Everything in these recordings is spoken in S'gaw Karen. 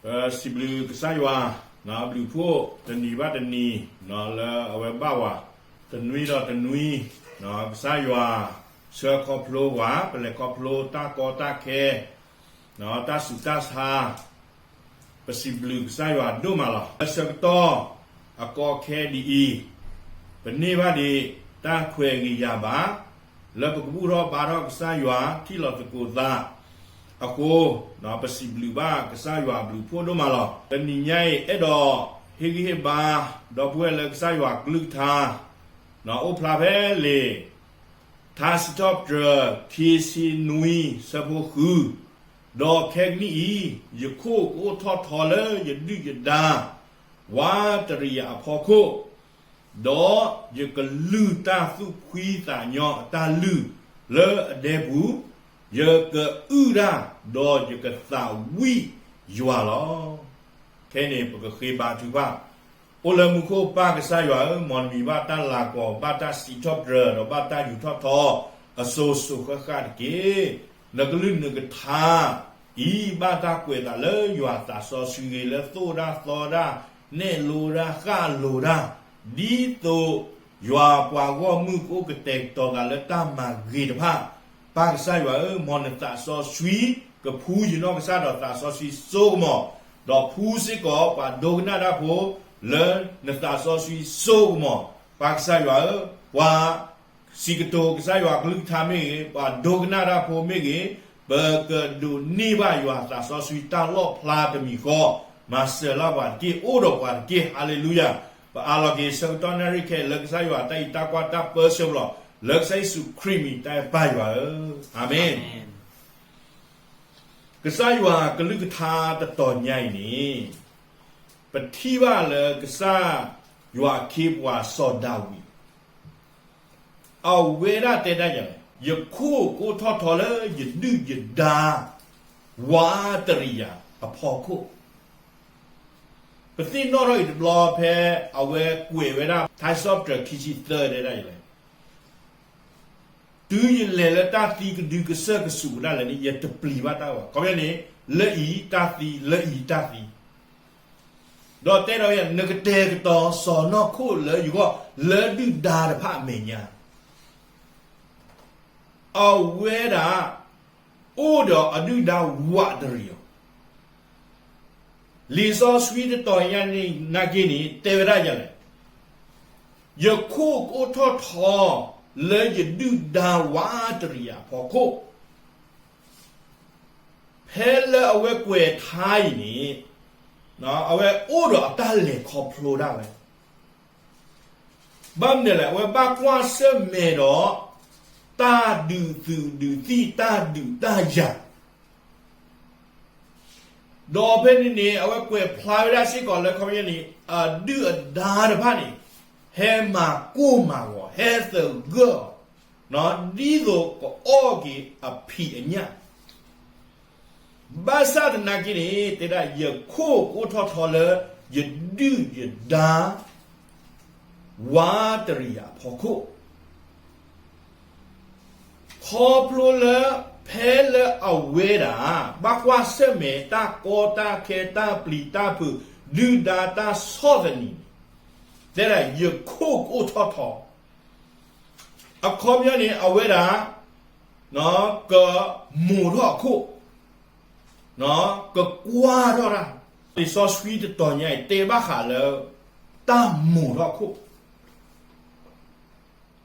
ပစံးဘျုးကစၢ်ယွၤ အဘျုးအဖှိၣ်တနံၤဘၣ်တနံၤ လၢအဝဲဘၣ်ဝဲ တနွံဒီးတနွံ ကစၢ်ယွၤဆှၢခီဖျိပှၤ ပလဲၤခီဖျိတၢ်ကီတၢ်ခဲ တၢ်ဆူးတၢ်ဆါ ပစံးဘျုးကစၢ်ယွၤဒိၣ်မးလီၤ. လၢဆၢကတီၢ်အကီအခဲဒ်အံၤ ပန့ၢ်ဘၣ်ဒံးတၢ်ခွဲးဂ့ၤယာ်ဘၣ် လၢပကဘူၣ်ထီၣ်ဘါထီၣ်ကစၢ်ယွၤထံၣ်လိာ်သကိးသးအဃိ ပစံးဘျုးဘၣ်ကစၢ်ယွၤအဘျုးအဖှိၣ်ဒိၣ်မးလီၤ. တနံၤညါအံၤ အဲၣ်ဒိးဟ့ၣ်ဂံၢ်ဟ့ၣ်ဘါ ဒီပုၢ်ဝဲၢ်လၢကစၢ်ယွၤကလုၢ်ကထါ အိၣ်ဖျါဖဲလံာ် ထါစံးထီၣ်ပတြၢၤ ခံဆံနွံ ဆၢဖိဃု, ဒီးခဲကနံၣ်အံၤ ယခိၣ်ကအိၣ်ထီၣ်ထီလၢယဒုၣ်ယဒါ ဝးတရံးယၤအဖီခိၣ်, ဒီးယကလုၢ်တၢ်သူၣ်ဖှံသးညီအတၢ်လုၢ်လၢအဒဲပူၤ, ယကအုၣ်တၢ်, ဒီးယကသးဝံၣ်ယွၤလီၤ. ခဲအံၤန့ၣ် ပကဃ့ဘါထုကဖၣ်. အိၣ်လၢမူခိၣ်ပၢ်ကစၢ်ယွၤဧၢ, မ်နမံၤဘၣ်တၢ်လၤကပီၤ, ဘၣ်တၢ်စံးထီၣ်ပတြၢၤ, ဒီးဘၣ်တၢ်ယူးထီၣ်ထီ အစိၤစိၤဃၣ်ဃၣ်တက့ၢ်. နကလုၢ်နကထါအံၤ ဘၣ်တၢ်ကွဲးအသးလၢယွၤသးစီဆှံဂ့ၤ လၢသိၣ်တၢ်သီတၢ်, နဲၣ်လိတၢ်, ဃၣ်လိၤတၢ်, ဒ်သိးယွၤပှၤဂီၢ်မုၢ်ကအိၣ်ကတဲာ်ကတီၤသးလၢတၢ်မၤဂ့ၤတဖၣ်, ပၢ်ကစၢ်ယွၤဧၢ, မ်နသးစီဆှံကဖှူယနီၢ်ကစၢ်ဒီးသးစီဆှံစိကမီၤ, ဒီးဖှူစ့ၢ်ကီးပှၤဒိကနၣ်တၢ်ဖိလၢနသးစီဆှံစိကမီၤ, ပၢ်ကစၢ်ယွၤဧၢ, ပှၤ စံးကတိၤကစၢ်ယွၤကလုၢ်ကထါမ့ၢ်ဂ့ၤ, ပှၤဒိကနၣ်တၢ်ဖိမ့ၢ်ဂ့ၤ, ပကဒိးန့ၢ်ဘၣ်ယွၤသးစီဆှံတၢ်လီၣ်ဖျါတမံၤဃီ, မၤစၢၤလၢပှၤတက့ၢ်, အိၣ်ဒီးပှၤတက့ၢ်. ဟါလ့လူယၤ. ပအးလီၤက့ၤဆၢကတီၢ်နၣ်ရံၣ်ခဲအံၤ လၢကစၢ်ယွၤတၢ်အံးတၢ်ကွၢ်တၢ်ပၢဆှၢပလီၢ်, လၢကစၢ်ယ့ၣ်ၡူးခရံာ်မံၤတၢ်အဲၣ်ပၢ်ယွၤဧၢ, အၤမ့ၣ်. ကစၢ်ယွၤကလုၢ်ကထါတတီၤညါအံၤန့ၣ် ပထံၣ်ဘၣ်လၢကစၢ်ယွၤအခ့အပှၤစီၤဒၤဝံး အဝဲဒၣ်တဲဒၣ်ယၤလဲၣ်, ယခိၣ်ကအိၣ်ထီၣ်ထီလၢယဒုၣ်ယဒါ ဝးတရံးယၤအဖီခိၣ်. ပသ့ၣ်နီၣ်ထီၣ်အံၤတဘျီဖဲ အဝဲကွဲးဝဲဒၣ် ထါစံးထီၣ်ပတြၢၤခံဆံသၢ တဲဒၣ်ယၤလဲၣ် တုၤယလဲၤလၢတၢ်သံကဒုကစၢၢ်ကဆူးကဒါလဲၣ်န့ၣ် ယတပျံၤဘၣ်တၢ်ဘၣ်. ခီပညီန့ၣ် လၢအံၤတၢ်သံ, လၢအံၤတၢ်သံ, ဒီးတဲဒီး နကတဲာ်ကတီၤစီၤနီၢ်ခိၣ်လၢယဂီၢ် လၢဒုၣ်ဒါတဖၣ်အမဲာ်ညါ. အဝဲဒၣ် အိၣ်ဒီးအဒုၣ်ဒါဝးတရံးအီၤ. လံာ်စီဆှံတတီၤညါန့ၣ် နာ်က့န့ၣ် တဲဝဲဒၣ်ယၤလဲၣ်, ယခိၣ်ကအိၣ်ထီၣ်ထီ လၢယဒုၣ်ဒါဝးတရံးယၤအဖီခိၣ်. ဖဲလၢအဝဲကွဲးထါအံၤန့ၣ် အဝဲအိၣ်ဒီးအတၢ်လဲၤခီဖျိဒၣ်ဝဲ ဘၣ်မနုၤလဲၣ်, အဝဲဘၣ်ကွၢ်ဆၢၣ်မဲာ်ဒီး တၢ်ဒုးသုးဒုးသံၣ် တၢ်ဒုးတၢ်ယၤ, ဒီးဖဲန့ၣ်န့ၣ် အဝဲကွဲးဖျါဝဲဒၣ်စ့ၢ်ကီးလၢ ခီပညီန့ၣ် အဒုၣ်အဒါတဖၣ်န့ၣ် ဟဲမၤကိၢ်မၤဂီၤ ဟဲသဂၢၢ်အီၤ ဒ်သိးကအီၣ်က့ၤအဖံးအညၣ်. ဘၣ်ဆၣ်သနာ်က့န့ၣ် တဲဒၣ် ယခိၣ်ကအိၣ်ထီၣ်ထီလၢ ယဒုၣ်ယဒါ ဝးတရံးယၤအဖီခိၣ်. ခီဖျိလၢ ဖဲလၢအဝဲဒၣ် ဘၣ်ကွၢ်ဆၢၣ်မဲာ်တၢ်ကီတၢ်ခဲ တၢ်ပျံၤတၢ်ဖုး ဒုၣ်ဒါတၢ်ဆီၣ်သနံးန့ၣ် တဲဒၣ် ယခိၣ်ကအိၣ်ထီၣ်ထီ. အခီပညီန့ၣ် အဝဲဒၣ် ကမိာ်ထီၣ်အခိၣ်, ကကွၢ်ထီၣ်တၢ်. လံာ်စီဆှံတတီၤညါအံၤ တဲဘၣ်ဃးလၢ တၢ်မိာ်ထီၣ်ခိၣ်.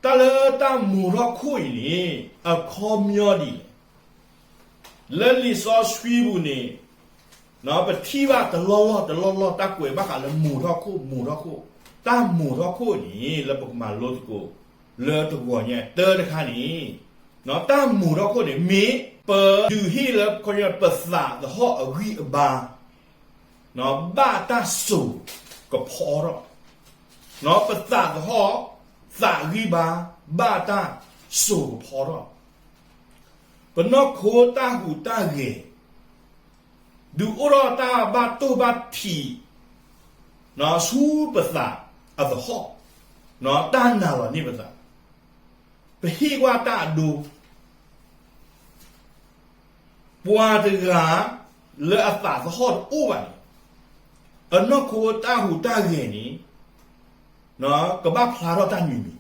တၢ်လၢတၢ်မိာ်ထီၣ်ခိၣ်အံၤန့ၣ် အခီပညီဒ်လဲၣ်. လၢလံာ်စီဆှံပူၤန့ၣ် ပထံၣ်ဘၣ်တလီၢ်လီၢ်တလီၢ်လီၢ် တၢ်ကွဲးဘၣ်ဃးလၢမိာ်ထီၣ်ခိၣ်, မိာ်ထီၣ်ခိၣ်. တၢ်မိာ်ထီၣ်ခိၣ်န့ၣ် လၢပကမၤလိသကိး လၢတဂီၤညါတၢ်တခါန့ၣ်, တၢ်မိာ်ထီၣ်ခိၣ်န့ၣ် မ့ၢ်ပဒုးဟ့ၣ်လၢ ခီပညီ ပသးသဟီၣ်အဂံၢ်အဘါ ဘၣ်တၢ်စိာ်ကဖီထီၣ်, ပသးသဟီၣ် သးဂံၢ်ဘါ ဘၣ်တၢ်စိာ်ကဖီထီၣ်, ပနီၢ်ခိတၢ်ဟူးတၢ်ဂဲၤ ဒုးအိၣ်ထီၣ်တၢ်ဘၣ်တိၢ်ဘၣ်ထံး ဆူပသးအသဟီၣ်, တၢ်နာ်လီၤန့ၢ်ပသး, ပဟ့ၣ်ကွၢ်တၢ်အဒိ ပှၤတဂၤလၢအသးသဟီၣ်တအိၣ်ဘၣ်န့ၣ် အနီၢ်ခိတၢ်ဟူးတၢ်ဂဲၤန့ၣ် ကဘၣ်ဖျါထီၣ်တၢ်မံၤမံၤ,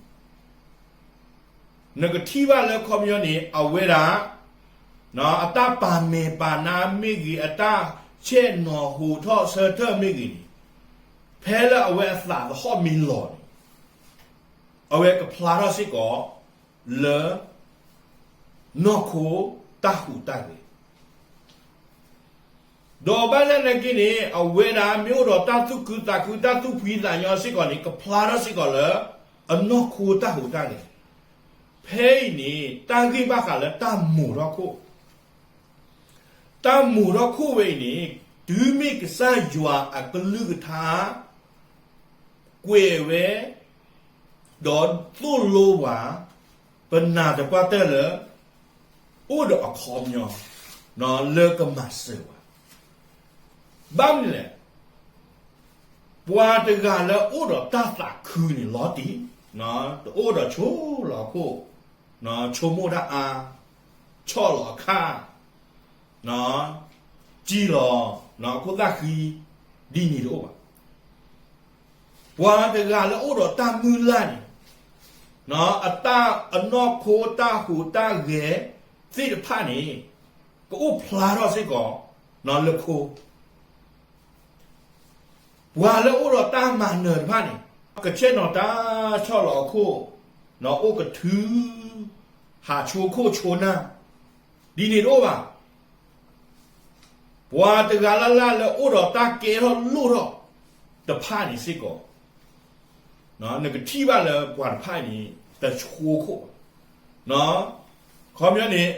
နကထံၣ်ဘၣ်လၢခီပညီန့ၣ် အဝဲဒၣ် အတၢ်ပာ်မဲာ်ပာ်နါမ့ၢ်ဂ့ၤ, အတၢ်ဆဲးနီၤဟူးထီၣ်ဆၢထၢၣ်မ့ၢ်ဂ့ၤန့ၣ်, ဖဲလၢအဝဲအသးသဟီၣ်မ့ၢ်လီၤန့ၣ် အဝဲကဖျါထီၣ်စ့ၢ်ကီး လၢ နီၢ်ခိတၢ်ဟူးတၢ်ဂဲၤ ဒီးဘၣ်ဆၣ်သနာ်က့န့ၣ် အဝဲဒၣ်မ့ၢ်အိၣ်ဒီးတၢ်သူၣ်ခုသးခု တၢ်သူၣ်ဖှံသးညီစ့ၢ်ကီးန့ၣ် ကဖျါထီၣ်စ့ၢ်ကီးလၢ အနီၢ်ခိတၢ်ဟူးတၢ်ဂဲၤ, ဖဲအံၤန့ၣ် တၢ်ဂ့ၢ်ဘၣ်ဃးလၢတၢ်မိာ်ထီၣ်ခိၣ်, တၢ်မိာ်ထီၣ်ခိၣ်ဝဲအံၤန့ၣ် တုၤမ့ၢ်ကစၢ်ယွၤအကလုၢ်ကထါ ကွဲးဝဲ ဒီးသိၣ်လိပှၤ ပနာ်သပှၢ်တၢၢ်လၢ အိၣ်ဒီးအခီပညီ လၢကမၤစၢၤပှၤ, ဘၣ်မနုၤလဲၣ်, ပှၤတဂၤလၢအိၣ်ဒီးတၢ်သးခုန့ၣ်လီၤတံၢ်, တအိၣ်ဒီးဆိလီၤအခိၣ်, ဆိကမိၣ်တၢ်အါ, ဆီၣ်လီၤအခၣ်, စံၢ်လီၤ အခိၣ်သၣ်ဃံ, ဒ်န့ၣ်တအိၣ်ဘၣ်. ပှၤတဂၤလၢအိၣ်ဒီးတၢ်မုၢ်လၢ်န့ၣ်, အတၢ်အနီၢ်ခိတၢ်ဟူးတၢ်ဂဲၤသ့ၣ်တဖၣ်န့ၣ် ကအိၣ်ဖျါထီၣ်စ့ၢ်ကီး လၢခိ ပှၤလၢအိၣ်ဒီးတၢ်မၤနၢၤတဖၣ်န့ၣ် ကဆဲးနီၤတၢ်ဆီၣ်လီၤအခိၣ်, အိၣ်ကထု, ဟးဆိခိၣ်ဆိနၢ်, ဒ်န့ၣ်တအိၣ်ဘၣ်. ပှၤတဂၤလၢ်လၢ်လၢအိၣ်ဒီးတၢ်ကဲထီၣ်လိၣ်ထီၣ်တဖၣ်န့ၣ်စ့ၢ်ကီး နကထံၣ်ဘၣ်လၢပှၤတဖၣ်န့ၣ် တဆိခိၣ်ဘၣ်. ခီပညီန့ၣ်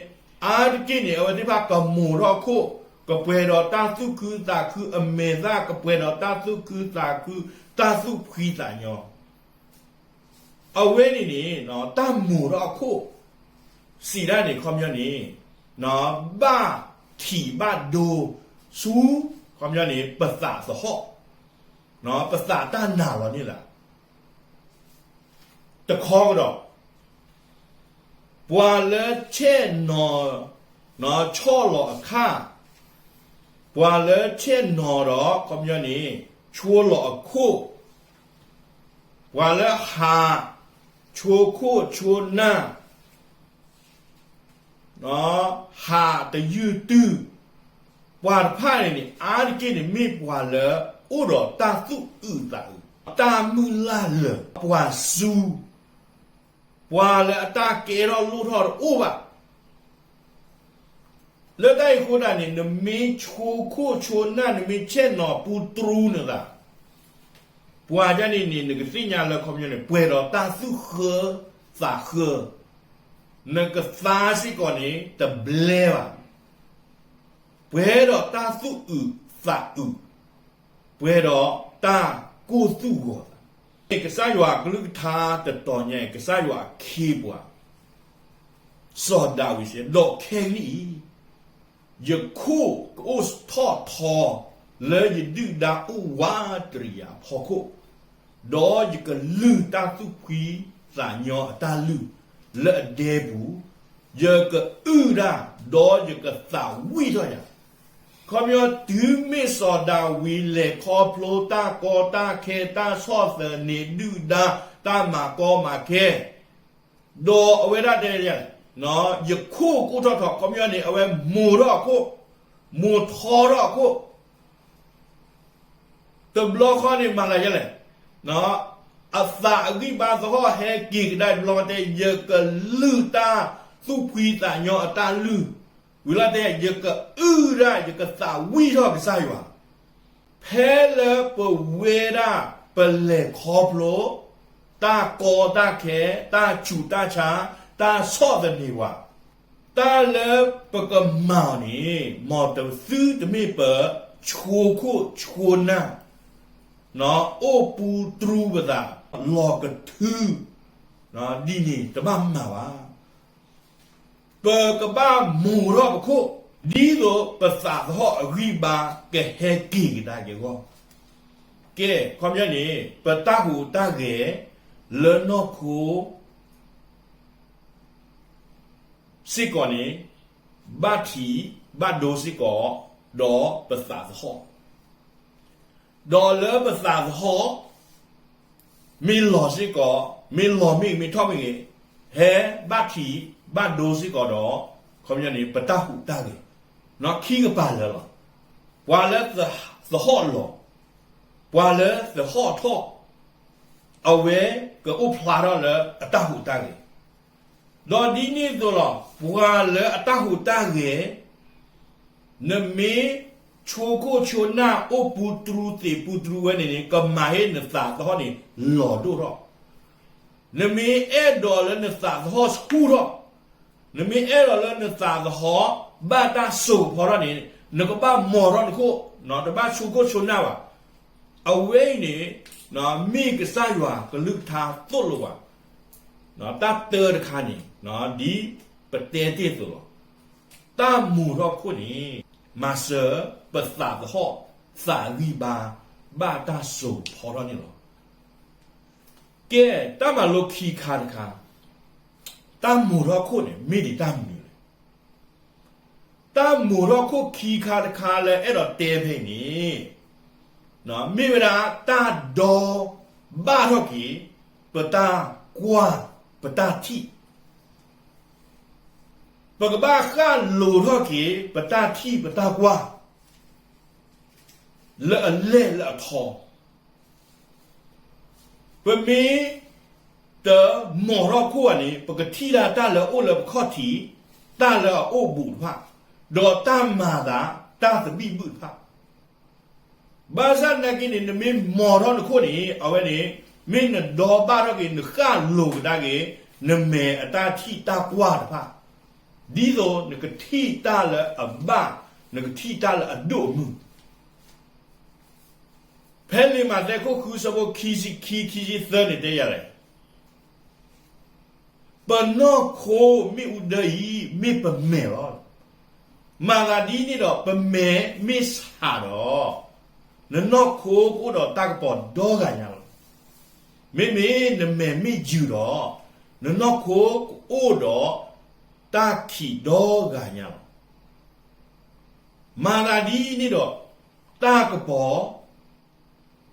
အါတက့ၢ်န့ၣ် အဝဲသ့ၣ်တဖၣ်ကမိာ်ထီၣ်အခိၣ်, ကပှဲၤဒီးတၢ်သူၣ်ခုသးခု, အမဲာ်သၣ် ကပှဲၤဒီးတၢ်သူၣ်ခုသးခု, တၢ်သူၣ်ဖှံသးညီ. အဝဲန့ၣ်န့ၣ် တၢ်မိာ်ထီၣ်အခိၣ် စံးဒၣ်န့ၣ် ခီပညီန့ၣ် ဘၣ်ထံးဘၣ်ဒိဆူ ခီပညီန့ၣ် ပသးသဟီၣ်, ပသးတၢ်နာ်လီၤန့ၣ်လီၤ. တခီကဒီး ပှၤလၢဆဲးနီၤ ဆီၣ်လီၤအခၣ်, ပှၤလၢဆဲးနီၤဒီး ခီပညီန့ၣ် ဆိလီၤအခိၣ်, ပှၤလၢဟး ဆိခိၣ်ဆိနၢ် ဟးတယုၢ်တုၢ်, ပှၤတဖၣ်န့ၣ်န့ၣ် အါတက့ၢ်န့ၣ် မ့ၢ်ပှၤလၢအိၣ်ဒီးတၢ်သူၣ်အုးသးအုး, တၢ်မုၢ်လၢ်လၢာ်, ပှၤစူၤ, ပှၤလၢအတၢ်ကဲထီၣ်လိၣ်ထီၣ်တအိၣ်ဘၣ်. လၢတၢ်အံၤအဃိသတးန့ၣ် နမ့ၢ်ဆိခိၣ်ဆိနၢ် နမ့ၢ်ဆဲးနီၤပူတြူနသး ပှၤဒ်န့ၣ်န့ၣ် နကသ့ၣ်ညါလၢခီပညီန့ၣ် ပှဲၤဒီးတၢ်သူၣ်ဃၢသးဃၢ, နကသါစ့ၢ်ကီးန့ၣ် တဘျဲဘၣ်. ပှဲၤဒီးတၢ်သူၣ်အုးသးအုး, ပှဲၤဒီးတၢ်ကိၢ်သူၣ်ဂီၤသး, ကစၢ်ယွၤအကလုၢ်ကထါတတီၤညါအံၤ ကစၢ်ယွၤအခ့အပှၤ စီၤဒၤဝံးစံး, ဒီးခဲကနံၣ်အံၤ ယခိၣ်ကအိၣ်ထီၣ်ထီ လၢယဒုၣ်ဒါအိၣ်ဝးတရံးယၤအဖီခိၣ်, ဒီးယကလုၢ်တၢ်သူၣ်ဖှံသးညီအတၢ်လုၢ်လၢအဒဲပူၤ, ယကအုၣ်တၢ်, ဒီးယကသးဝံၣ်ထီၣ်ယၤ. ခီပညီ တုၤမ့ၢ်စီၤဒၤဝံးလဲၤခီဖျိတၢ်ကီတၢ်ခဲ တၢ်ဆီၣ်သနံးဒုၣ်ဒါ တၢ်မၤကီမၤခဲ ဒီးအဝဲဒၣ်တဲ ယခိၣ်ကအိၣ်ထီၣ်ထီ ခီပညီန့ၣ် အဝဲမိာ်ထီၣ်အခိၣ်, မိာ်ထီထီၣ်အခိၣ်, တဘျီဃီန့ၣ်မၤလၢယဲလဲၣ်, အသးအဂံၢ်ဘါသဟီၣ်ဟဲက့ၤကဒါတဘျီဃီတဲ ယကလုၢ်တၢ်သူၣ်ဖှံသးညီအတၢ်လုၢ်, ဝံၤလီၤတဲ ယကအုၣ်ဒၣ် ယကသးဝံၣ်ထီၣ်ကစၢ်ယွၤ. ဖဲလၢပဝဲဒၣ် ပလဲၤခီဖျိ တၢ်ကီတၢ်ခဲ, တၢ်ဆူးတၢ်ဆါ, တၢ်ဆီၣ်သနံးဝဲ, တၢ်လၢပကမၤအီၤန့ၣ် မ်တသုတမ့ၢ်ပဆိခိၣ်ဆိနၢ် အိၣ်ပူတြူပသး လီၤကထု ဒ်န့ၣ်တဘၣ်မၤဘၣ်. ပကဘၣ်မိာ်ထီၣ်ပခိၣ် ဒ်သိးပသးသဟီၣ်အဂံၢ်ဘါကဟဲက့ၤကဒါက့ၤအဂီၢ်. ကဲ ခီပညီန့ၣ် ပတၢ်ဟူးတၢ်ဂဲၤလၢနီၢ်ခိ စ့ၢ်ကီးန့ၣ် ဘၣ်ထံးဘၣ်ဒိစ့ၢ်ကီး ဒီးပသးသဟီၣ်. ဒီးလၢပသးသဟီၣ် မ့ၢ်လီၤစ့ၢ်ကီး, မ့ၢ်လီၤမ့ၢ်ဂ့ၤ မ့ၢ်ထီၣ်မ့ၢ်ဂ့ၤ, ဟဲဘၣ်ထံးဘၣ်ဒိစ့ၢ်ကီးဒီး ခီပညီန့ၣ် ပတၢ်ဟူးတၢ်ဂဲၤ, ခံကပၤလၢာ်လီၤ. ပှၤလၢသဟီၣ်လီၤ, ပှၤလၢသဟီၣ်ထီၣ်, အဝဲကအိၣ်ဖျါထီၣ်လၢအတၢ်ဟူးတၢ်ဂဲၤ ဒီးဒ်န့ၣ်အသိးလီၤ. ပှၤလၢအတၢ်ဟူးတၢ်ဂဲၤ, နမ့ၢ်ဆိခိၣ်ဆိနၢ်အိၣ်ပူၤတြူသ့ၣ်ပူၤတြူဝဲန့ၣ်န့ၣ် ကမၤဟ့ၣ်နသးသဟီၣ်န့ၣ်လီၤဒိၣ်ထီၣ်, နမ့ၢ်အဲၣ်ဒိးလၢနသးသဟီၣ်ဆူၣ်ထီၣ်, နမ့ၢ်အဲၣ်ဒိးလၢနသးသဟီၣ် ဘၣ်တၢ်စိာ်ဖီထီၣ်န့ၣ် နကဘၣ်မိာ်ထီၣ်နခိၣ်, တဘၣ်ဆိခိၣ်ဆိနၢ်ဘၣ်. အဝဲအံၤန့ၣ် မ့ၢ်ကစၢ်ယွၤကလုၢ်ကထါသိၣ်လိဘၣ် တၢ်တၢတခါန့ၣ် ဒ်ပတဲတ့ၢ်အသိးလီၤ. တၢ်မိာ်ထီၣ်ခိၣ်န့ၣ် မၤစၢၤပသးသဟီၣ် သးဂံၢ်ဘါ ဘၣ်တၢ်စိာ်ဖီထီၣ်န့ၣ်လီၤ. ကဲ တၢ်မၤလိခံခါတခါ, တၢ်မိာ်ထီၣ်ခိၣ်န့ၣ် မ့ၢ်ဒ်တၢ်မနုၤလဲၣ်. တၢ်မိာ်ထီၣ်ခိၣ်ခံခါတခါလၢအဲၣ်ဒိးတဲဖဲအံၤန့ၣ် မ့ၢ်ဝဲဒၣ်တၢ်ဒီဘၣ်ထီၣ်က့ၤ ပတၢ်ကွၢ် ပတၢ်ထံၣ်, ပကဘၣ်ဃၣ်လိၤထီၣ်က့ၤ ပတၢ်ထံၣ်ပတၢ်ကွၢ် လၢအလဲၢ်လၢအထီ ပမ့ၢ်တမိာ်ထီၣ်ခိၣ်ဘၣ်န့ၣ် ပကထံၣ်ဒၣ်တၢ်လၢအအိၣ်လၢပခီၣ်ထံး, တၢ်လၢအအိၣ်ဘူးတဖၣ်, ဒီးတၢ်မၤသး တၢ်သဘံၣ်ဘုၣ်တဖၣ်. ဘၣ်ဆၣ်သနာ်က့န့ၣ် နမ့ၢ်မိာ်ထီၣ်နခိၣ်န့ၣ် အဝဲန့ၣ် မ့ၢ်နဒီဘၣ်ထီၣ်က့ၤ နဃၣ်လိၤကဒါက့ၤ နမဲာ်အတၢ်ထံၣ်တၢ်ကွၢ်တဖၣ်, ဒ်သိးနကထံၣ်တၢ်လၢအဘၣ်, နကထံၣ်တၢ်လၢအဒိၣ်အမုၢ် ဖဲလံာ်မးသဲခိၣ်ဃုဆၢဖိခံဆံခံ ခံဆံသၢန့ၣ်တဲယၤလဲၣ်, ပနီၢ်ခိမ့ၣ်အူဒၢအံၤ မ့ၢ်ပမဲာ်လီၤ. မၤသးဒ်န့ၣ်ဒီး ပမဲာ်မ့ၢ်ဆးဒီး နနီၢ်ခိကအိၣ်ဒီးတၢ်ကပီၤဒီဂၤညါလီၤ. မ့မ့ၢ်နမဲာ်မ့ၢ်ယုာ်ဒီး နနီၢ်ခိကအိၣ်ဒီးတၢ်ခံးဒီဂၤညါလီၤ. မၤသးဒ်န့ၣ်ဒီး တၢ်ကပီၤ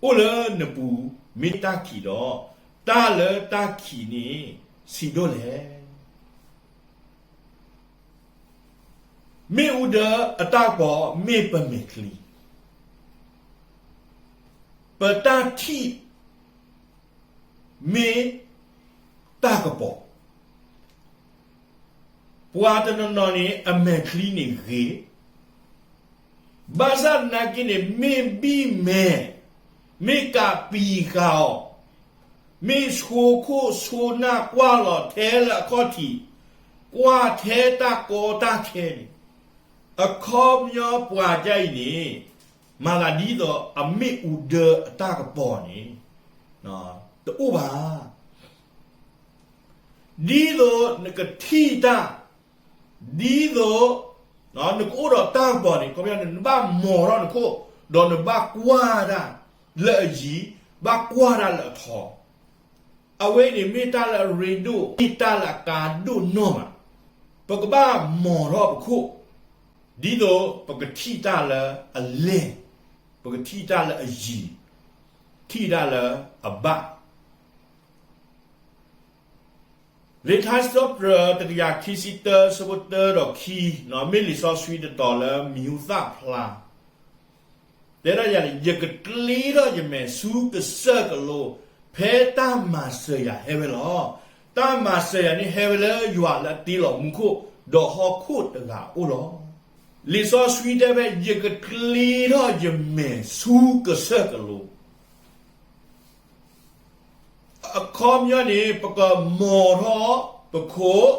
အိၣ်လၢနပူၤမ့ၢ်တၢ်ခံးဒီး တၢ်လၢတၢ်ခံးန့ၣ်ဆံးဒိၣ်လဲၣ်. မ့ၣ်အူဒၢအတၢ်ကပီၤမ့ၢ်ပမဲာ်ချံ, ပတၢ်ထံၣ် မ့ၢ်တၢ်ကပီၤ, ပှၤတနီၤနီၤန့ၣ် အမဲာ်ချံန့ၣ်ဂ့ၤ, ဘၣ်ဆၣ်သနာ်က့န့ၣ် မ့ၢ်ဘံၣ်မဲာ်, မ့ၢ်ကးပံၤဃာ်အီၤ, မ့ၢ်ဆိခိၣ်ဆိနၢ်ကွၢ်လီၤထဲလၢအခီၣ်ထံး, ကွၢ်ထဲတၢ်ကီတၢ်ခဲန့ၣ်, အခီပညီပှၤဒ်အံၤန့ၣ် မၤသးဒ်သိးအမ့ၣ်အူဒၢအတၢ်ကပီၤန့ၣ် တအိၣ်ဘၣ်. ဒ်သိးနကထံၣ်တၢ်, ဒ်သိးနကအိၣ်ဒီးတၢ်ကပီၤန့ၣ် ခီပညီန့ၣ် နဘၣ်မိာ်ထီၣ်နခိၣ်, ဒီးနဘၣ်ကွၢ်တၢ်လၢအယံၤ, ဘၣ်ကွၢ်တၢ်လၢအထီ. အဝဲန့ၣ်မ့ၢ်တၢ်လၢအရ့ဒိၣ်, မ့ၢ်တၢ်လၢအကါဒိၣ်နီၢ်မး, ပကဘၣ်မိာ်ထီၣ်ပခိၣ်, ဒ်သိးပကထံၣ်တၢ်လၢအလဲၢ်, ပကထံၣ်တၢ်လၢအယံၤ, ထံၣ်တၢ်လၢအဘၣ်. လံာ်ထါစံးထီၣ်ပတြၢၤ တကယၤခံဆံတၢ ဆၢဖိတၢဒီးခံ, မ့ၢ်လံာ်စီဆှံတတီၤလၢမံၤဟူသၣ်ဖျါ, တဲဒၣ်ယၤန့ၣ် ယကကျ့ထီၣ်ယမဲာ်ဆူကစၢၢ်ကလိ, ဖဲတၢ်မၤစၢၤယၤဟဲဝဲလီၤ. တၢ်မၤစၢၤယၤန့ၣ်ဟဲဝဲလၢယွၤလၢအတ့လီၤမူခိၣ်, ဒီးဟီၣ်ခိၣ်တဂၤအအိၣ်လီၤ. လံာ်စီဆှံတဲဖဲ ယကကျ့ထီၣ်ယမဲာ်ဆူကစၢၢ်ကလိ အခီပညီန့ၣ် ပကမိာ်ထီၣ်ပခိၣ်,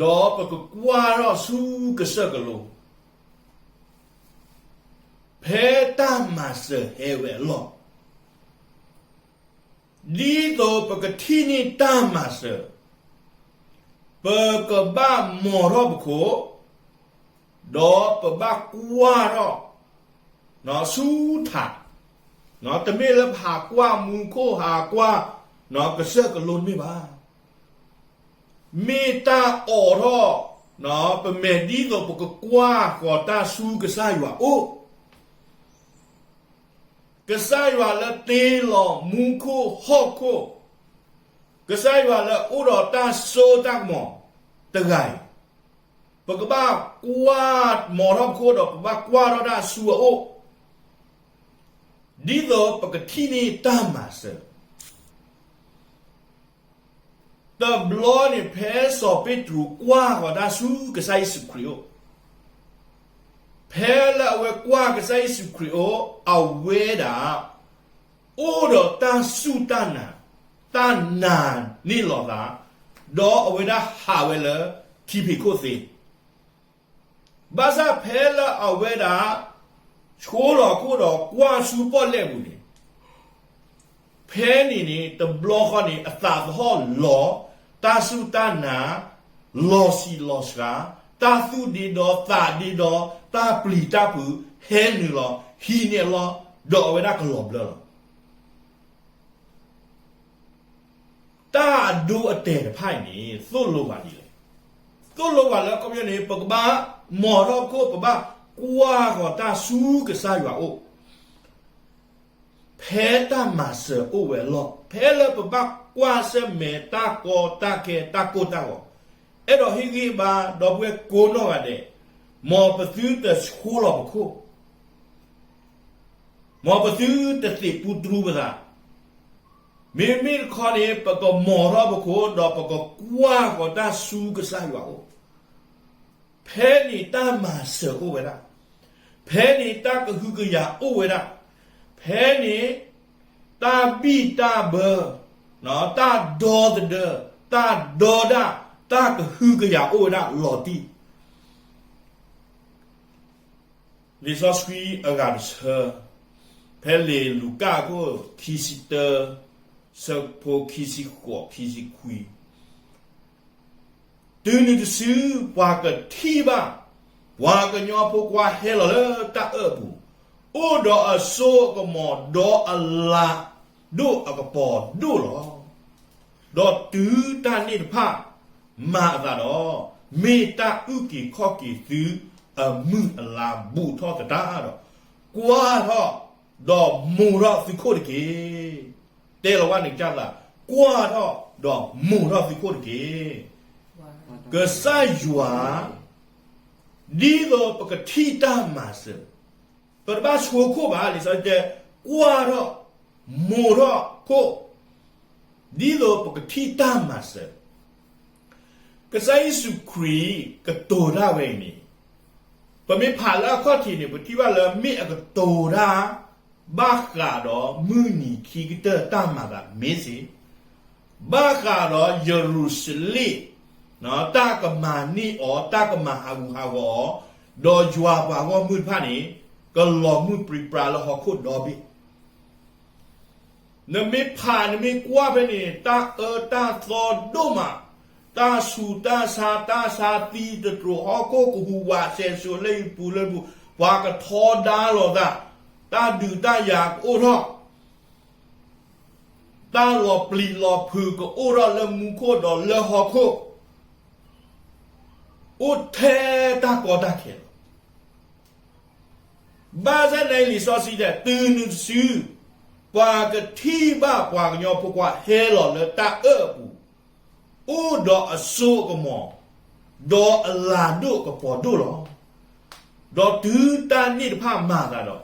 ဒီးပကကွၢ်ထီၣ်ဆူကစၢၢ်ကလိ, ဖဲတၢ်မၤစၢၤဟဲဝဲအလီၢ်, ဒ်သိးပကထံၣ်န့ၢ်တၢ်မၤစၢၤ, ပကဘၣ်မိာ်ထီၣ်ပခိၣ်, ဒီးပဘၣ်ကွၢ်ထီၣ်ဆူထး, တမ့ၢ်လၢပဟးကွၢ်မူခိၣ် ဟးကွၢ်ကစၢၢ်ကလိန့ၣ်ဘၣ်. မ့ၢ်တၢ်အိးထီၣ်ပမဲာ်ဒ်သိးပကကွၢ်ဃီၤတၢ်ဆူကစၢ်ယွၤအအိၣ် ကစၢ်ယွၤလၢတ့လီၤမူခိၣ်ဟီၣ်ခိၣ်, ကစၢ်ယွၤလၢအိၣ်ဒီးတၢ်စိတၢ်ကမီၤတဂၤအံၤ, ပကဘၣ်ကွၢ်မီၤထီၣ်ပခိၣ်ဒီး ပဘၣ်ကွၢ်ထီၣ်တၢ်ဆူအအိၣ်, ဒ်သိးပကထံၣ်န့ၢ်တၢ်မၤစၢၤ တဘျီန့ၣ် ဖဲစီၤပ့းတရူးကွၢ်ဃီၤတၢ်ဆူကစၢ်ယ့ၣ်ၡူးခရံာ်အအိၣ်, ဖဲလၢအဝဲကွၢ်ကစၢ်ယ့ၣ်ၡူးခရံာ်အအိၣ်, အဝဲဒၣ် အိၣ်ဒီးတၢ်စူၢ်တၢ်နာ်, တၢ်နာ်န့ၢ်လီၤသး, ဒီးအဝဲဒၣ်ဟးဝဲလၢထံဖံးခိၣ်သ့ ဘၣ်ဆၣ်ဖဲလၢအဝဲဒၣ် ဆိလီၤခိၣ်ဒီးကွၢ်ဆူပီၣ်လဲၣ်ပူၤန့ၣ်, ဖဲန့ၣ်န့ၣ် တဘျီဃီန့ၣ် အသးသဟီၣ်လီၤ, တၢ်စူၢ်တၢ်နာ်, လီၤဆံးလီၤစှၤ, တၢ်သူၣ်ဒ့ဒီသးဒ့ဒီ, တၢ်ပျံၤတၢ်ဖုးဟဲနုာ်လီၤ, ဟံးန့ၢ်အလီၢ်, ဒီးအဝဲဒၣ်ကလီၤဘျၢလီၤ. တၢ်အဒိအတဲာ်တဖၣ်အံၤန့ၣ် သိၣ်လိပှၤဒ်လဲၣ်. သိၣ်လိပှၤလၢအခီပညီန့ၣ် ပကဘၣ်မီၤထီၣ်ခိၣ်, ပဘၣ်ကွၢ်ဃီၤတၢ်ဆူကစၢ်ယွၤအအိၣ်, ဖဲတၢ်မၤစၢၤအိၣ်ဝဲအလီၢ်, ဖဲလၢပဘၣ်ကွၢ်ဆၢၣ်မဲာ်တၢ်ကီတၢ်ခဲတၢ်ကိၢ်တၢ်ဂီၤ, အဲၣ်ဒိးဟ့ၣ်ဂံၢ်ဘါဒီပုၢ်ဝဲၢ်ကိးနီၢ်ဂၤဒဲး, မ်ပသုတဆိလီၤပခိၣ် မ်ပသုတသံးပူတရူပသး, မ့မ့ၢ်တခီန့ၣ် ပကမီၤထီၣ်ပခိၣ် ဒီးပကကွၢ်ဃီၤတၢ်ဆူကစၢ်ယွၤအအိၣ်, ဖဲန့ၣ်တၢ်မၤစၢၤအိၣ်ဝဲဒၣ်, ဖဲန့ၣ်တၢ်ကဟုကယာ်အိၣ်ဝဲဒၣ်, ဖဲန့ၣ် တၢ်ဘံၣ်တၢ်ဘၢ, တၢ်ဒီသဒၢ, တၢ်ဒီဒၣ်, တၢ်ကဟုကယာ်အိၣ်ဝဲဒၣ်လီၤတံၢ် လံာ်စီဆှံအဂၤတဆၢ, ဖဲလံာ်လူၤကၣ်အခိၣ်ခံဆံတၢ, ဆၢဖိခံဆံဃိး ခံဆံခွံ, တုၤနုၤတစု ပှၤကထံၣ်ဘၣ် ပှၤကညီဖိခွါဟဲလီၤလၢတၢ်အၢၣ်အပူၤ, အိၣ်ဒီးအစိအကမီၤ ဒီးအလၤဒိၣ်အကပီၤဒိၣ်လီၤ. ဒီးတုၤတၢ်န့ၣ်တဖၣ်မၤအသးဒီး, မ့ၢ်တၢ်အုၣ်က့ၤခီၣ်က့ၤသုအမုၢ်အလါဘူးထီၣ်သတးဒီး, ကွၢ်ထီၣ်, ဒီးမိာ်ထီၣ်သုခိၣ်တက့ၢ်. တဲလီၤဝဲန့ၣ်ကစၢ်သး, ကွၢ်ထီၣ်, ဒီးမိာ်ထီၣ်သုခိၣ်တက့ၢ်. ကစၢ်ယွၤ, ဒ်သိးပကထံၣ်တၢ်မၤစၢၤ, ပတဘၣ်ဆိခိၣ်ဘၣ်, လံာ်စီဆှံတဲ, ကွၢ်ထီၣ်, မိာ်ထီၣ်ခိၣ်, ဒ်သိးပကထံၣ်တၢ်မၤစၢၤ. ကစၢ်ယ့ၣ်ၡူးခရံာ်ကတိၤတၢ်ဝဲအံၤန့ၣ်, ပမ့ၢ်ဖးလၢအခီၣ်ထံးန့ၣ် ပထံၣ်ဘၣ်လၢမ့ၢ်အကတိၤတၢ် ဘၣ်ဃးဒီးမုၢ်နံၤခံကတၢၢ်တၢ်မၤသးမ့ၢ်စ့ၢ်, ဘၣ်ဃးဒီးယရူၤၡလ့ၣ် တၢ်ကမၤန့ၢ်အီၤ, တၢ်ကမၤဟးဂူာ်ဟးဂီၤအီၤ, ဒီးယွၤပှၤဂီၢ်မုၢ်တဖၣ်န့ၣ် ကလီၤမုၢ်ပြံပြါလၢဟီၣ်ခိၣ်ဒီဘ့ၣ် နမ့ၢ်ဖးနမ့ၢ်ကွၢ်ဖဲန့ၣ် တၢ်အၢတၢ်သီဒိၣ်မး, တၢ်ဆူးတၢ်ဆါ တၢ်ဆါသံတတြိာ် ဟီၣ်ခိၣ်ကဟူးဝးစဲးစိၤလၢဟံၣ်ပူၤလၢပူၤ, ပှၤကထီဒါလိာ်သး, တၢ်ဒုးတၢ်ယၤကအိၣ်ထီၣ်, တၢ်လီၤပျံၤလီၤဖုးကအိၣ်ထီၣ်လၢမူခိၣ်ဒီးလၢဟီၣ်ခိၣ်, အိၣ်ထဲတၢ်ကီတၢ်ခဲလီၤ. ဘၣ်ဆၣ်န့ၣ်လံာ်စီဆှံတဲ တုၤနုၤတစု, ပှၤကထံၣ်ဘၣ်ပှၤကညီဖိခွါဟဲလီၤလၢတၢ်အၢၣ်အပူၤ, အိၣ်ဒီးအစိအကမီၤ, ဒီးအလၤဒိၣ်ကပီၤဒိၣ်လီၤ. ဒီးတုၤတၢ်န့ၣ်တဖၣ်မၤသး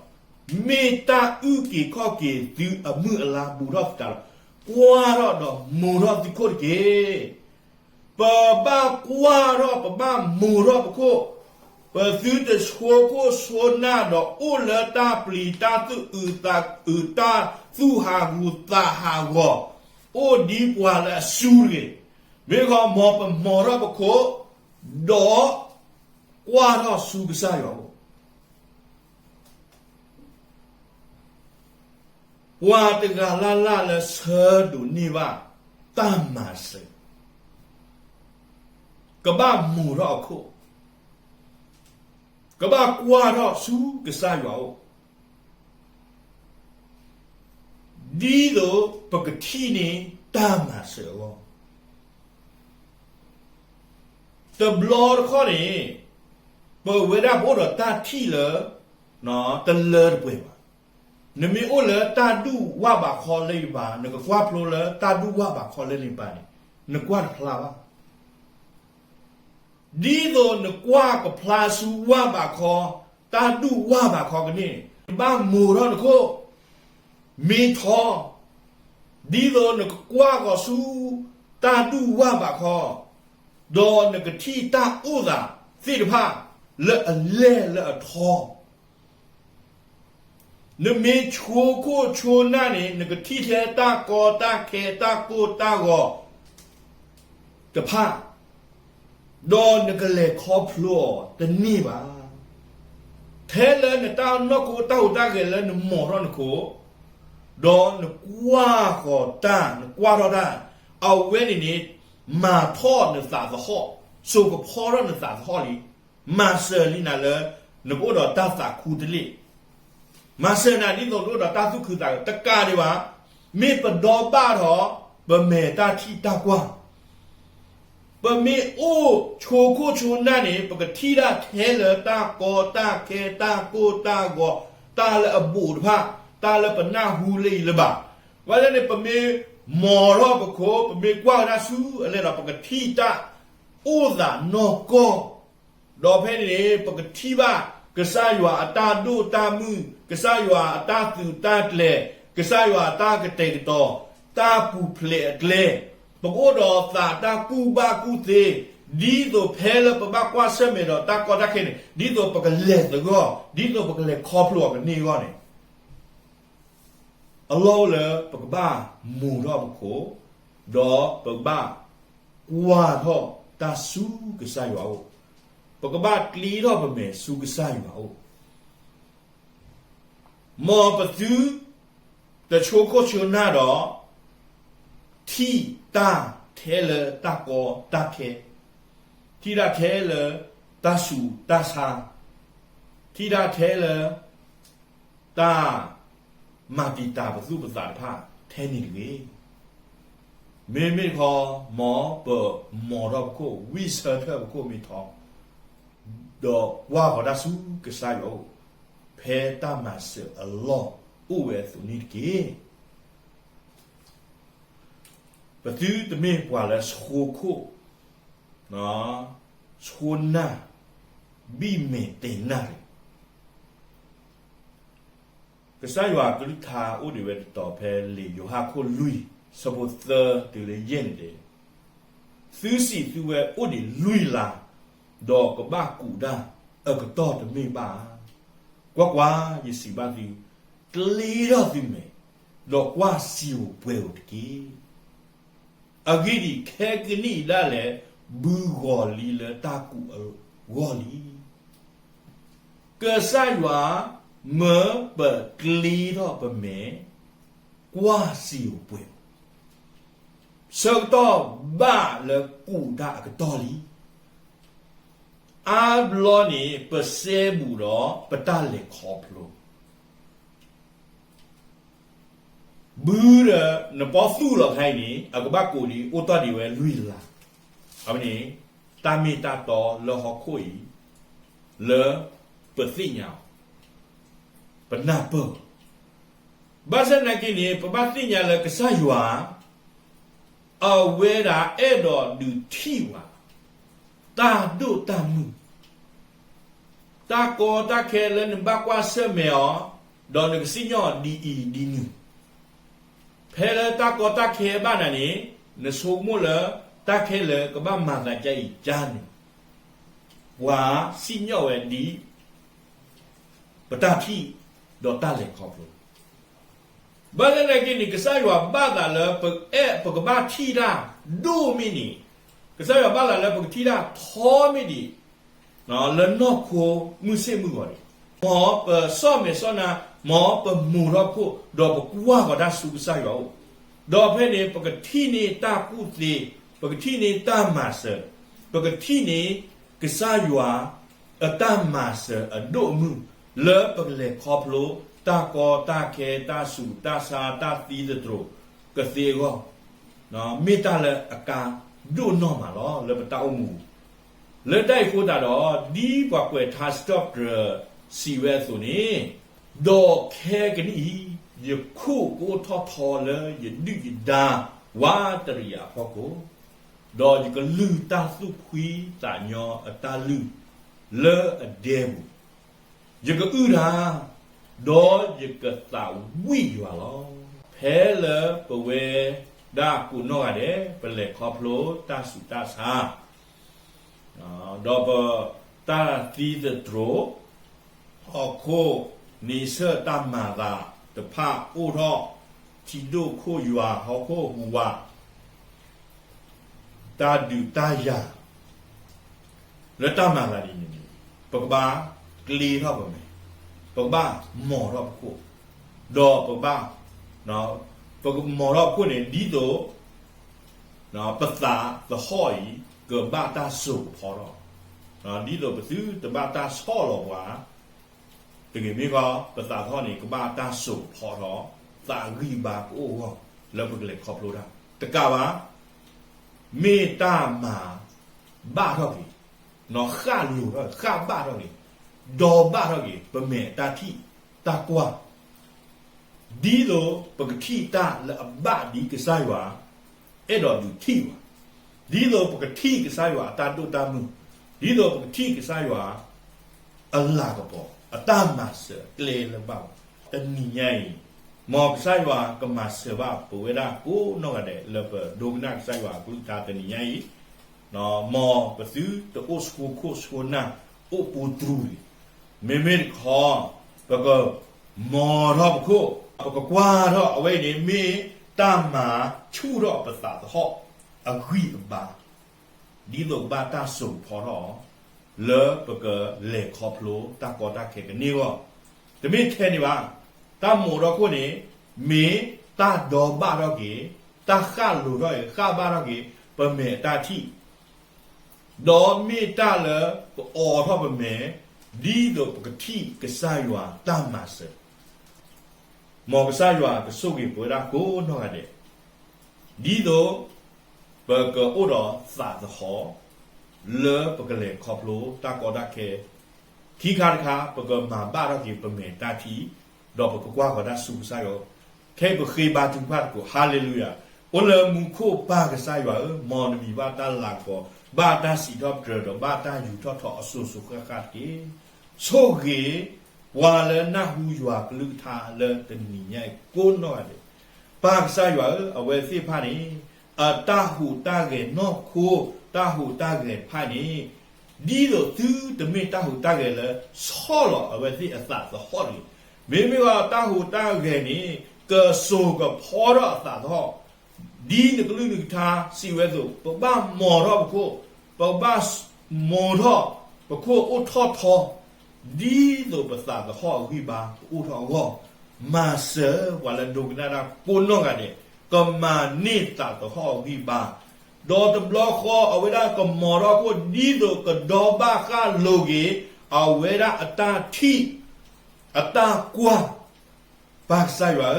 ဒီး, မ့ၢ်တၢ်အုၣ်က့ၤခီၣ်က့ၤသုအမုၢ်အလါဘူးထီၣ်သတးဒီး, ကွၢ်ထီၣ်ဒီးမိာ်ထီၣ်သုခိၣ်တက့ၢ်. ပဘၣ်ကွၢ်ထီၣ် ပဘၣ်မိာ်ထီၣ်ပခိၣ်, ပသုတဆိခိၣ်ဆိနၢ်ဒီးအိၣ်လၢတၢ်ပျံၤတၢ်သူၣ်အုးသးအုး တၢ်သူၣ်ဟးဂူာ်သးဟးဂီၤ, အိၣ်ဒ်ပှၤလၢအစုတဂ့ၤ. မ့ၢ်ဃီမ်ပမိာ်ထီၣ်ပခိၣ်, ဒီးကွၢ်ထီၣ်ဆူကစၢ်ယွၤအအိၣ် ပှၤတဂၤလၢ်လၢ်လၢဆၢဒိးန့ၢ်ဘၣ်တၢ်မၤစၢၤ, ကဘၣ်မိာ်ထီၣ်အခိၣ်, ကဘၣ်ကွၢ်ထီၣ်ဆူကစၢ်ယွၤအအိၣ်, ဒ်သိးပကထံၣ်န့ၢ်တၢ်မၤစၢၤအဂီၢ်. တဘျီတခီၣ်န့ၣ်, ပဝဲဒၣ်ပအိၣ်ဒီးတၢ်ထံၣ်လၢ တလၢတပှဲၤဘၣ်. နမ့ၢ်အိၣ်လၢတၢ်ဒူၣ်ဝၣ်ဘးခီလၢနပၤ, နကကွၢ်ဖျိလၢတၢ်ဒူၣ်ဝၣ်ဘးခီလၢနပၤန့ၣ်, နကွၢ်တဖျါဘၣ်. ဒ်သိးနကွၢ်ကဖျါဆူဝၣ်ဘးခီ, တၢ်ဒူၣ်ဝၣ်ဘးခီကန့ၢ်န့ၣ်, နဘၣ်မိာ်ထီၣ်နခိၣ်, မ့ၢ်ထီ, ဒ်သိးနကကွၢ်ဃီၤဆူ တၢ်ဒူၣ်ဝၣ်ဘးခီ, ဒီးနကထံၣ်တၢ်အိၣ်သးသ့ၣ်တဖၣ်လၢအလဲၢ်လၢအထီ နမ့ၢ်ဆိခိၣ်ဆိနၢ်န့ၣ်, နကထံၣ်ထဲတၢ်ကီတၢ်ခဲတၢ်ကိၢ်တၢ်ဂီၤတဖၣ်, ဒီးနကလဲၤခီဖျိအီၤတန့ၢ်ဘၣ်. ထဲလၢနတၢ်နီၢ်ခိတၢ်ဟူးတၢ်ဂဲၤလၢနမိာ်ထီၣ်နခိၣ်, ဒီးနကွၢ်ဃီၤတၢ်, နကွၢ်ထီၣ်တၢ်, အဝဲန့ၣ်န့ၣ် မၤထီၣ်နသးသဟီၣ်, စိာ်ကဖီထီၣ်နသးသဟီၣ်လံ. မၤစၢၤလံနၤလၢ နကအိၣ်ဒီးတၢ်သးခူတလ့ၢ်, မၤစၢၤနၤဒ်သိးနအိၣ်ဒီးတၢ်သူၣ်ခုသးခု, တကးဒံးဘၣ်, မ့ၢ်ပဒီဘၣ်ထီၣ် ပမဲာ်တၢ်ထံၣ်တၢ်ကွၢ်, ပမ့ၢ်အိၣ်ဆိခိၣ်ဆိနၢ်န့ၣ်, ပကထံၣ်ဒၣ်ထဲလၢတၢ်ကီတၢ်ခဲတၢ်ကိၢ်တၢ်ဂီၤ, တၢ်လၢအဘူးတဖၣ်, တၢ်လၢပနၢ်ဟူလၢအံၤလၢၤဘၣ်. ဘၣ်ဆၣ်န့ၣ် ပမ့ၢ်မိာ်ထီၣ်ပခိၣ်, ပမ့ၢ်ကွၢ်ဝဲဒၣ်ဆူအလဲၢ်ဒီး ပကထံၣ်တၢ်အိၣ်သးနီၢ်ကီၢ်, ဒီးဖဲန့ၣ်န့ၣ် ပကထံၣ်ဘၣ်ကစၢ်ယွၤအတၢ်ဒိၣ်တၢ်မုၢ်, ကစၢ်ယွၤအတၢ်သုးတၢ်ကျဲၤ, ကစၢ်ယွၤအတၢ်ကတဲာ်ကတီၤ, တၢ်ပူၤဖျဲးအကျဲ, ပကအိၣ်ဒီးသးတၢ်ကူၣ်ဘၣ်ကူၣ်သ့, ဒ်သိးဖဲလၢပဘၣ်ကွၢ်ဆၢၣ်မဲာ်ဒီးတၢ်ကီတၢ်ခဲန့ၣ်, ဒ်သိးပကလဲၤသဂီၢ်, ဒ်သိးပကလဲၤခီဖျိအီၤကန့ၢ်အဂီၢ်န့ၣ် အလီၢ်အိၣ်လၢပကဘၣ်မိာ်ထီၣ်ပခိၣ်, ဒီးပကဘၣ်ကွၢ်ထီၣ်တၢ်ဆူကစၢ်ယွၤအအိၣ်, ပကဘၣ်ကျ့ထီၣ်ပမဲာ်ဆူကစၢ်ယွၤအအိၣ်, မ်ပသုတဆိခိၣ်ဆိနၢ်ဒီး ထံၣ်တၢ်ထဲလၢတၢ်ကီတၢ်ခဲ, ထံၣ်တၢ်ထဲလၢတၢ်ဆူးတၢ်ဆါ, ထံၣ်တၢ်ထဲလၢ တၢ်မၤတံာ်တာ်ပသူၣ်ပသးတဖၣ်ထဲန့ၣ်တဂ့ၤ. မ့မ့ၢ်တခီ, မ်ပမိာ်ထီၣ်ပခိၣ်, ဝံၢ်ဆၢထၢၣ်ပခိၣ်မ့ၢ်ထီ, ဒီးကွၢ်ဃီၤတၢ်ဆူကစၢ်ယွၤအအိၣ်, ဖဲတၢ်မၤစၢၤအလီၢ်အိၣ်ဝဲအသိးန့ၣ်တက့ၢ်. ပသုတမ့ၢ်ပှၤလၢဆိခိၣ်, ဆိနၢ်, ဘံၣ်မဲာ်တဲာ်နၢ်တဂ့ၤ. ကစၢ်ယွၤအကလုၢ်ကထါအိၣ်ဒံးဝဲတတီၤဖဲလံာ်ယိၤဟၣ်ခိၣ်လွံၢ် ဆၢဖိသၢတုၤလၢယဲၢ်န့ၣ်, သုစံးသုဝဲအိၣ်ဒံးလွံၢ်လါ, ဒီးကဘၣ်ကူးတၢ်အကတီၢ်တမ့ၢ်ဘၣ်ဧါ. ကွၢ်ကွၢ်, ယစံးဘၣ်သု, ကျ့ထီၣ်သုမဲာ်, ဒီးကွၢ်စံာ်ဧိၤပှဲၤဧိၤတက့ၢ်. အဂ့ၢ်ဒ်အံၤ, ခဲကနံၣ်အံၤဒၣ်လဲာ် ဘုဂီၤလံလၢတၢ်ကူးအဂီၢ်လံ. ကစၢ်ယွၤမၢပကျ့ထီၣ်ပမဲာ်, ကွၢ်စံာ်ဧိၤပှဲၤဧိၤ, ဆၢကတီၢ်ဘၣ်လၢကူးတၢ်အကတီၢ်လံ. အါဘျီန့ၣ် ပစဲဘူးဒီးပတၢ်လဲၤခီဖျိ ဘုဒီးနပီသူၣ်လီၤခါအံၤန့ၣ် အကဘၣ်ကူးဒံးအိၣ်တ့ၢ်ဒံးဝဲလွံၢ်လါ. အဝဲန့ၣ် တၢ်မ့ၢ်တၢ်တီလၢဟီၣ်ခိၣ်အံၤ လၢပသ့ၣ်ညါအီၤ, ပနၢ်ပၢၢ်အီၤ. ဘၣ်ဆၣ်သနာ်က့န့ၣ် ပဘၣ်သ့ၣ်ညါလၢကစၢ်ယွၤ အဝဲဒၣ်အဲၣ်ဒိးဒုးထံၣ်ပှၤ တၢ်ဒိၣ်တၢ်မုၢ်, တၢ်ကီတၢ်ခဲလၢနဘၣ်ကွၢ်ဆၢၣ်မဲာ်အီၤ, ဒီးနကစံၣ်ညီၣ်အီၤဒ်အံၤဒ်နုၤ. ဖဲလၢတၢ်ကီတၢ်ခဲဘၣ်နၤန့ၣ်, နဆိကမိၣ်လၢတၢ်ခဲလၢာ်ကဘၣ်မၤသးဒ်အံၤဒ်နုၤ, ပှၤစံၣ်ညီၣ်ဝဲဒ် ပတၢ်ထံၣ်ဒီးတၢ်လဲၤခီဖျိ. ဘၣ်ဆၣ်သနာ်က့န့ၣ် ကစၢ်ယွၤဘၣ်သးလၢပအဲၣ် ပကဘၣ်ထံၣ်တၢ်ဒိၣ်မ့ၢ်န့ၣ်, ကစၢ်ယွၤဘၣ်သးလၢပကထံၣ်တၢ်ထီမ့ၢ်ဒံး လၢနီၢ်ခိမုၢ်ဆ့ၣ်မုၢ်ဂီၤန့ၣ်, မ်ပစီၣ်မဲာ်စီၣ်နါ, မ်ပမိာ်ထီၣ်ခိၣ်, ဒီးပကွၢ်ဃီၤတၢ်ဆူကစၢ်ယွၤအအိၣ်, ဒီးဖဲန့ၣ် ပကထံၣ်န့ၢ်တၢ်ကူၣ်သ့, ပကထံၣ်န့ၢ်တၢ်မၤစၢၤ, ပကထံၣ်န့ၢ်ကစၢ်ယွၤ အတၢ်မၤစၢၤအဒိၣ်အမုၢ် လၢပကလဲၤခီဖျိ တၢ်ကီတၢ်ခဲ တၢ်ဆူးတၢ်ဆါ တၢ်သံသတြိာ်ကသ့အဂီၢ်, မ့ၢ်တၢ်လၢအကါဒိၣ်နီၢ်မးလီၤ လၢပတၢ်အိၣ်မူအပူၤ. လၢတၢ်အံၤအဃိသတးဒီး ဒ်ပှၤကွဲးထါစံးထီၣ်ပတြၢၤစံးဝဲအသိးန့ၣ်, ဒီးခဲကနံၣ်အံၤ, ယခိၣ်ကအိၣ်ထီၣ်ထီလၢယဒုၣ်ယဒါဝးတရံးယၤအဖီခိၣ်, ဒီးယကလုၢ်တၢ်သူၣ်ဖှံသးညီအတၢ်လုၢ်လၢအဒဲပူၤ, ယကအုၣ်တၢ်, ဒီးယကသးဝံၣ်ယွၤလီၤ. ဖဲလၢပဝဲဒၣ်ကိးနီၢ်ဂၤဒဲး ပလဲၤခီဖျိတၢ်ဆူးတၢ်ဆါ ဒီးပတၢ်သံသတြိာ်, ဟီၣ်ခိၣ်န့ဆၢၣ်တၢ်မၤသးတဖၣ်အိၣ်ထီၣ်, ထံဒိၣ်ခိၣ်ယွၤ ဟီၣ်ခိၣ်ဟူးဝး, တၢ်ဒုးတၢ်ယၤ လၢတၢ်မၤသးဒ်န့ၣ်န့ၣ်, ပကဘၣ်ကျ့ထီၣ်ပမဲာ်, ပကဘၣ်မိာ်ထီၣ်ပခိၣ်, ဒီးပကဘၣ်, ပကမိာ်ထီၣ်ပခိၣ်န့ၣ် ဒ်သိး ပသးသဟီၣ်အံၤ ကဘၣ်တၢ်စိာ်ကဖီထီၣ်, ဒ်သိးပသုတဘၣ်တၢ်ဆီၣ်လီၤပှၤ တဂ့ၤ. မ့ၢ်ဃီ ပသးသဟီၣ်န့ၣ် ကဘၣ်တၢ်စိာ်ကဖီထီၣ်, သးဂံၢ်ဘါကအိၣ်အဂီၢ် လၢပကလဲၤခီဖျိတၢ်တကးဘၣ်, မ့ၢ်တၢ်မၤဘၣ်ထီၣ်က့ၤ, ဃၣ်လိၤထီၣ်, ဃၣ်ဘၣ်ထီၣ်က့ၤ, ဒီဘၣ်ထီၣ်က့ၤ ပမဲာ်တၢ်ထံၣ်တၢ်ကွၢ် ဒ်သိးပကထံၣ်တၢ်လၢအဘၣ်ဒ်ကစၢ်ယွၤအဲၣ်ဒိးဒုးထံၣ်ဘၣ်, ဒ်သိးပကထံၣ်ကစၢ်ယွၤအတၢ်ဒိၣ်တၢ်မုၢ်, ဒ်သိးပကထံၣ်ကစၢ်ယွၤအလၤကပီၤ, အတၢ်မၤစၢၤအကျဲလၢဘၣ်ပှၤ, တနံၤညါအံၤ, မ်ကစၢ်ယွၤကမၤစၢၤဘၣ်ပဝဲဒၣ်ကိးနီၢ်ဂၤဒဲး လၢပဒိကနၣ်ကစၢ်ယွၤအကလုၢ်ကထါတနံၤညါအံၤ, မ်ပသုတအိၣ်ဆိခိၣ်ဆိနၢ် အိၣ်ပူတြူၤလံ, မ့မ့ၢ်တခီ ပကမိာ်ထီၣ်ပခိၣ်, ပကကွၢ်ထီၣ်အဝဲအံၤန့ၣ် မ့ၢ်တၢ်မၤဆူၣ်ထီၣ်ပသးသဟီၣ်အဂံၢ်အဘါ, ဒ်သိးကဘၣ်တၢ်စိာ်ကဖီထီၣ်, လၢပကလဲၤခီဖျိတၢ်ကီတၢ်ခဲကန့ၢ်အဂီၢ်, တမ့ၢ်ထဲန့ၣ်ဘၣ်, တၢ်မိာ်ထီၣ်ခိၣ်န့ၣ် မ့ၢ်တၢ်ဒီဘၣ်ထီၣ်က့ၤ, တၢ်ဃၣ်လိၤထီၣ်က့ၤ, ဃၣ်ဘၣ်ထီၣ်က့ၤ ပမဲာ်အတၢ်ထံၣ် ဒီးမ့ၢ်တၢ်လၢကအိးထီၣ်ပမဲာ်, ဒ်သိးပကထံၣ်ကစၢ်ယွၤတၢ်မၤစၢၤ, မ်ကစၢ်ယွၤကဆိၣ်ဂ့ၤပဝဲဒၣ်ကိးနီၢ်ဂၤဒဲး, ဒ်သိးပကအိၣ်ဒီးသးသဟီၣ်, လၢပကလဲၤခီဖျိတၢ်ကီတၢ်ခဲ, ခံခါတခါ ပကမၤဘၣ်ထီၣ်က့ၤပမဲာ်တၢ်ထံၣ်, ဒီးပကကွၢ်ဃီၤတၢ်ဆူကစၢ်ယွၤ, ခဲအံၤပဃ့ဘါထုကဖၣ်သကိး, ဟါလ့လူယၤ, အိၣ်လၢမူခိၣ်ပၢ်ကစၢ်ယွၤဧၢ, မ်နမံၤဘၣ်တၢ်လၤကပီၤ, ဘၣ်တၢ်စံးထီၣ်ပတြၢၤဒီးဘၣ်တၢ်ယူးထီၣ်ထီအစိၤစိၤဃၣ်ဃၣ်တက့ၢ်. ဆိၣ်ဂ့ၤ ပှၤလၢနၢ်ဟူယွၤကလုၢ်ကထါလၢတနံၤညါအံၤကိးနီၢ်ဂၤဒဲး, ပၢ်ကစၢ်ယွၤဧၢ, အဝဲသ့ၣ်တဖၣ်န့ၣ် အတၢ်ဟူးတၢ်ဂဲၤနီၢ်ခိ, တၢ်ဟူးတၢ်ဂဲၤတဖၣ်န့ၣ်, ဒ်သိးသုတမ့ၢ်တၢ်ဟူးတၢ်ဂဲၤလၢဆီၣ်လီၤအဝဲသ့ၣ်အသးသဟီၣ်တဂ့ၤ. မ့မ့ၢ်ဝဲတၢ်ဟူးတၢ်ဂဲၤန့ၣ် ကစိာ်ကဖီထီၣ်အသးသဟီၣ်, ဒ်နကလုၢ်နကထါစံးဝဲအသိး, ပကဘၣ်မိာ်ထီၣ်ပခိၣ်, ပကဘၣ်မိာ်ထီၣ်ပခိၣ်အိၣ်ထီၣ်ထီ, ဒ်သိးပသးသဟီၣ်အဂံၢ်ဘါကအိၣ်ထီၣ်အဂီၢ်, မၤစၢၤပှၤလၢဒိကနၣ်တၢ်ကိးနီၢ်ဂၤဒဲး, ကမၤန့ၢ်သးသဟီၣ်အဂံၢ်ဘါ, ဒီးတဘျီဃီအဝဲဒၣ်ကမိာ်ထီၣ်ခိၣ် ဒ်သိးကဒီဘၣ်ဃၣ်လိၤက့ၤ အဝဲဒၣ်အတၢ်ထံၣ်, အတၢ်ကွၢ်, ပၢ်ကစၢ်ယွၤ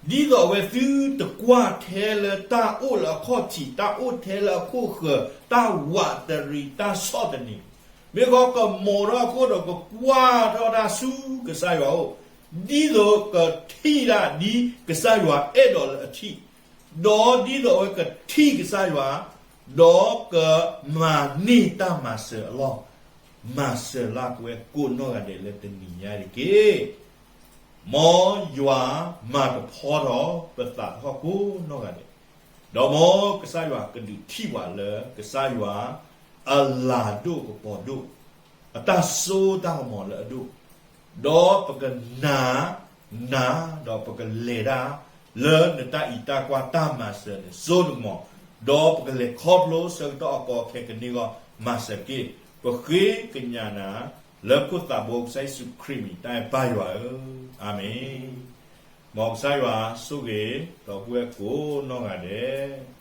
ဧၢ, ဒ်သိးအဝဲသုတကွၢ်ထဲလၢတၢ်အိၣ်လၢအခီၣ်ထံး, တၢ်အိၣ်ထဲလၢအခိၣ်ဃၢၤ, တၢ်ဝးတရံး, တၢ်ဆီၣ်သနံး, မ့ၢ်ဃီကမိာ်ထီၣ်ခိၣ်ဒီးကကွၢ်ထီၣ်တၢ်ဆူကစၢ်ယွၤအအိၣ်, ဒ်သိးကထံၣ်တၢ်ဒ်ကစၢ်ယွၤအဲၣ်ဒိးလၢအထံၣ်, ဒီးဒ်သိးအဝဲကထံၣ်ကစၢ်ယွၤ, ဒီးကမၤန့ၢ်တၢ်မၤစၢၤအလီၢ်, မၤစၢၤလၢပဝဲကိးနီၢ်ဂၤဒဲးလၢတနံၤညါတက့ၢ်. မ်ယွၤမၤကဖီထီၣ်ပသးသဟီၣ်ကိးနီၢ်ဂၤဒဲး, ဒီးမ်ကစၢ်ယွၤကဒုးထံၣ်ပှၤလၢကစၢ်ယွၤအလၤဒိၣ်ကပီၤဒိၣ်, အတၢ်စိတၢ်ကမီၤလၢအဒိၣ်, ဒီးပကနာ်, နာ်, ဒီးပကလဲၤတၢ် လၢနတၢ်အံးတၢ်ကွၢ်တၢ်မၤစၢၤန့ၣ်စိတကမီၤ, ဒီးပကလဲၤခီဖျိဆၢကတီၢ်အကီအခဲကန့ၢ်အဂီၢ်, မၤစၢၤတက့ၢ်. ပဃ့ကညးနၤ လၢခိၣ်သးဘိကစၢ်ယ့ၣ်ၡူးခရံာ်အမံၤ တၢ်အဲၣ်ပၢ်ယွၤဧၢ, အၤမ့ၣ်. မ်ကစၢ်ယွၤဆိၣ်ဂ့ၤ ဒီပုၢ်ဝဲၢ်ကိးနီၢ်ဂၤဒဲး